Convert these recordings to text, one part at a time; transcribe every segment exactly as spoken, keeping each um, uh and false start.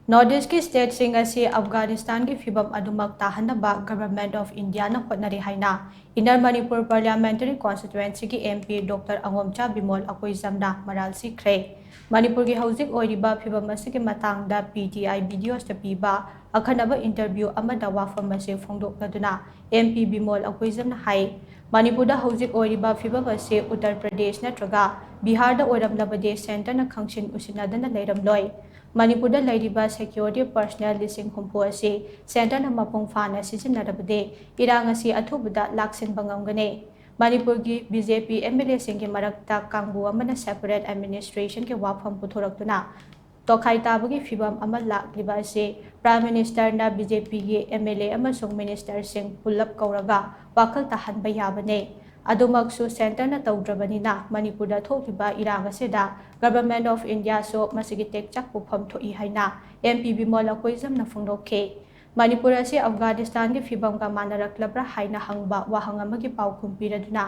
North Eastꯀꯤ stateꯁꯤꯡ ꯑꯁꯤ ꯑꯐꯒꯥꯅꯤꯁꯇꯥꯟꯒꯤ ꯐꯤꯚꯝ ꯑꯗꯨꯃꯛ ꯇꯥꯍꯟꯅꯕ Government of Indiaꯅ ꯍꯣꯠꯅꯔꯤ ꯍꯥꯏꯅ Inner Manipur Parliamentary Constituencyꯒꯤ MP Doctor ꯑꯉꯣꯝꯆꯥ Bimol ꯑꯀꯣꯏꯖꯝꯅ ꯃꯔꯥꯜ ꯁꯤꯈ꯭ꯔꯦ꯫ ꯃꯅꯤꯄꯨꯔꯒꯤ ꯍꯧꯖꯤꯛ ꯑꯣꯏꯔꯤꯕ ꯐꯤꯚꯝ ꯑꯁꯤꯒꯤ ꯃꯇꯥꯡꯗ PTI Videosꯇ ꯄꯤꯕ ꯑꯈꯟꯅꯕ interview ꯑꯃꯗ ꯋꯥꯐꯝ ꯑꯁꯤ ꯐꯣꯡꯗꯣꯛꯂꯗꯨꯅ MP ꯕꯤꯃꯣꯜ ꯑꯀꯣꯏꯖꯝꯅ ꯍꯥꯏ, ꯃꯅꯤꯄꯨꯔꯗ ꯍꯧꯖꯤꯛ ꯑꯣꯏꯔꯤꯕ ꯐꯤꯚꯝ ꯑꯁꯤ ꯎꯠꯇꯔ ꯄ꯭ꯔꯗꯦꯁ ꯅꯠꯇ꯭ꯔꯒ ꯕꯤꯍꯥꯔꯗ ꯑꯣꯏꯔꯝꯂꯕꯗꯤ centreꯅ ꯈꯪꯁꯤꯟ ꯎꯁꯤꯟꯅꯗꯅ ꯂꯩꯔꯝꯂꯣꯏ꯫ ꯃꯅꯤꯄꯨꯔꯗ ꯂꯩꯔꯤꯕ security personnel ꯂꯤꯁꯤꯡ ꯍꯨꯝꯐꯨ ꯑꯁꯤ centreꯅ ꯃꯄꯨꯡ ꯐꯥꯅ ꯁꯤꯖꯤꯟꯅꯔꯕꯗꯤ ꯏꯔꯥꯡ ꯑꯁꯤ ꯑꯊꯨꯕꯗ ꯂꯥꯛꯁꯤꯟꯕ ꯉꯝꯒꯅꯤ꯫ ꯃꯅꯤꯄꯨꯔꯒꯤ BJP MLAꯁꯤꯡꯒꯤ ꯃꯔꯛꯇ ꯀꯥꯡꯕꯨ ꯑꯃꯅ separate administrationꯒꯤ ꯋꯥꯐꯝ ꯄꯨꯊꯣꯔꯛꯇꯨꯅ ꯇꯣꯈꯥꯏ ꯇꯥꯕꯒꯤ ꯐꯤꯚꯝ ꯑꯃ ꯂꯥꯛꯂꯤꯕ ꯑꯁꯤ Prime Ministerꯅ BJPꯒꯤ MLA ꯑꯃꯁꯨꯡ ministerꯁꯤꯡ ꯄꯨꯜꯂꯞ ꯀꯧꯔꯒ ꯋꯥꯈꯜ ꯇꯥꯍꯟꯕ ꯌꯥꯕꯅꯤ꯫ ꯑꯗꯨꯃꯛꯁꯨ centreꯅ ꯇꯧꯗ꯭ꯔꯕꯅꯤꯅ ꯃꯅꯤꯄꯨꯔꯗ ꯊꯣꯛꯂꯤꯕ ꯏꯔꯥꯡ ꯑꯁꯤꯗ Government of Indiaꯁꯨ ꯃꯁꯤꯒꯤ ꯇꯦꯛꯆꯥꯛ ꯄꯨꯐꯝ ꯊꯣꯛꯏ ꯍꯥꯏꯅ MP ꯕꯤꯃꯣꯜ ꯑꯀꯣꯏꯖꯝꯅ ꯐꯣꯡꯗꯣꯛꯈꯤ꯫ ꯃꯅꯤꯄꯨꯔ ꯑꯁꯤ ꯑꯐꯒꯥꯅꯤꯁꯇꯥꯟꯒꯤ ꯐꯤꯚꯝꯒ ꯃꯥꯟꯅꯔꯛꯂꯕ꯭ꯔꯥ ꯍꯥꯏꯅ ꯍꯪꯕ ꯋꯥꯍꯪ ꯑꯃꯒꯤ ꯄꯥꯎꯈꯨꯝ ꯄꯤꯔꯗꯨꯅ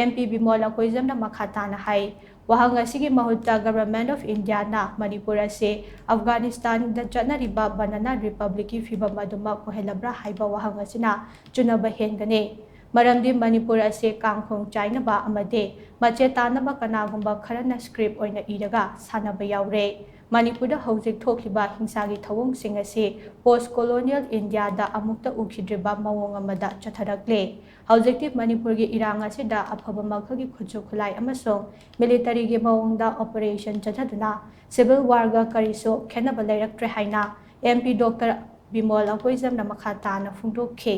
MP ꯕꯤꯃꯣꯜ ꯑꯀꯣꯏꯖꯝꯅ ꯃꯈꯥ ꯇꯥꯅ ꯍꯥꯏ, ꯋꯥꯍꯪ ꯑꯁꯤꯒꯤ ꯃꯍꯨꯠꯇ Government of Indiaꯅ ꯃꯅꯤꯄꯨꯔ ꯑꯁꯤ ꯑꯐꯒꯥꯅꯤꯁꯇꯥꯟꯗ ꯆꯠꯅꯔꯤꯕ Banana Republicꯀꯤ ꯐꯤꯚꯝ ꯑꯗꯨꯃꯛ ꯑꯣꯏꯍꯜꯂꯕ꯭ꯔꯥ ꯍꯥꯏꯕ ꯋꯥꯍꯪ ꯑꯁꯤꯅ ꯆꯨꯅꯕ ꯍꯦꯟꯒꯅꯤ꯫ ꯃꯔꯝꯗꯤ ꯃꯅꯤꯄꯨꯔ ꯑꯁꯤ ꯀꯥꯡꯈꯣꯡ ꯆꯥꯏꯅꯕ ꯑꯃꯗꯤ ꯃꯆꯦ ꯇꯥꯅꯕ ꯀꯅꯥꯒꯨꯝꯕ ꯈꯔꯅ script ꯑꯣꯏꯅ ꯏꯔꯒ ꯁꯥꯟꯅꯕ ꯌꯥꯎꯔꯦ꯫ ꯃꯅꯤꯄꯨꯔꯗ ꯍꯧꯖꯤꯛ ꯊꯣꯛꯂꯤꯕ ꯍꯤꯡꯁꯥꯒꯤ ꯊꯧꯑꯣꯡꯁꯤꯡ ꯑꯁꯤ post colonial Indiaꯗ ꯑꯃꯨꯛꯇ ꯎꯈꯤꯗ꯭ꯔꯤꯕ ꯃꯑꯣꯡ ꯑꯃꯗ ꯆꯠꯊꯔꯛꯂꯦ꯫ ꯍꯧꯖꯤꯛꯇꯤ ꯃꯅꯤꯄꯨꯔꯒꯤ ꯏꯔꯥꯡ ꯑꯁꯤꯗ ꯑꯐꯕ ꯃꯈꯜꯒꯤ ꯈꯨꯠꯁꯨ ꯈꯨꯠꯂꯥꯏ ꯑꯃꯁꯨꯡ militaryꯒꯤ ꯃꯑꯣꯡꯗ operation ꯆꯠꯊꯗꯨꯅ civil warꯒ ꯀꯔꯤꯁꯨ ꯈꯦꯠꯅꯕ ꯂꯩꯔꯛꯇ꯭ꯔꯦ ꯍꯥꯏꯅ MP Doctor ꯕꯤꯃꯣꯜ ꯑꯀꯣꯏꯖꯝꯅ ꯃꯈꯥ ꯇꯥꯅ ꯐꯣꯡꯗꯣꯛꯈꯤ꯫